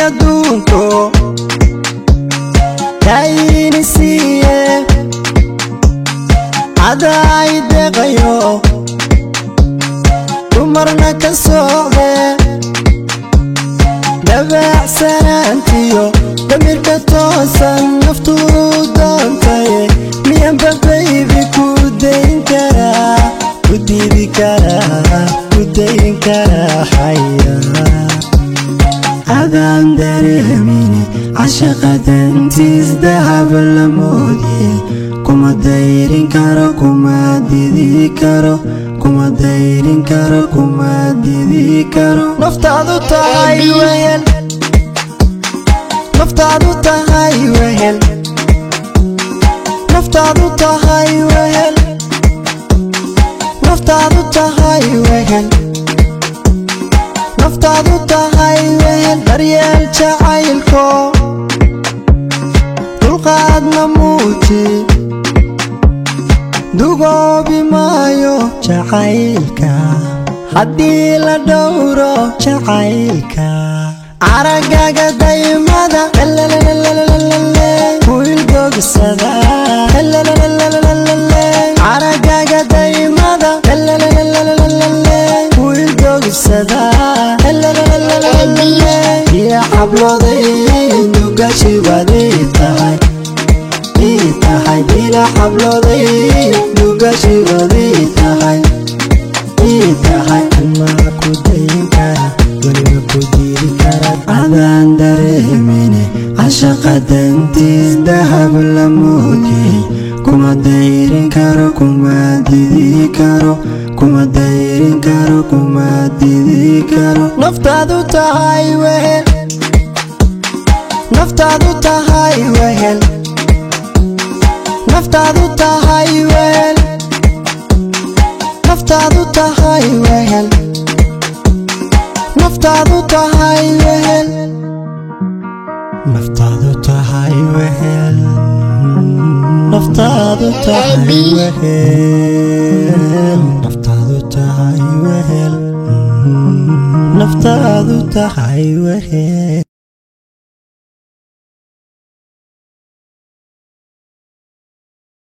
adduunko Daayini siiye Adaa i deeqayo Dumarna ka socde Dabacsanaantiyo damirka toosan naftu doontaye Miyanba baby ku dayn karaa Ku diidi karaa ku dayn karaa xayaa Adaan dareemine cashaqa dantiis dahab la moodiye Kuma dayrin karo kuma didi karo kuma dayrin karo kuma didi karo Naftaadu tahay wehel Naftaadu tahay wehel Naftaadu tahay wehel Naftaadu tahay wehel Naftaadu tahay wehel daryeel jacaylko Dulqaadna muuji Dugoobi maayo jacaylka Haddii la dhowro jacaylka Araggaga daymada Kuildogsada Araggaga daymada Kuildogsada Ila xablooday nugashi waad ii tahay ii tahay Ila xablooday nugashi waad ii tahay ii tahay Ma ku dayn kara weliba ku diidi kara Adaan dareemine cashaqa dantiis dahab la moodiye Kuma dayrin karo kuma didi karo kuma dayrin karo kuma didi karo Naftaadu tahay wehel Naftaadu tahay wehel Naftaadu tahay wehel Naftaadu tahay wehel Naftaadu tahay wehel Naftaadu tahay wehel Naftaadu tahay wehel Naftaadu tahay wehel Naftaadu tahay wehel.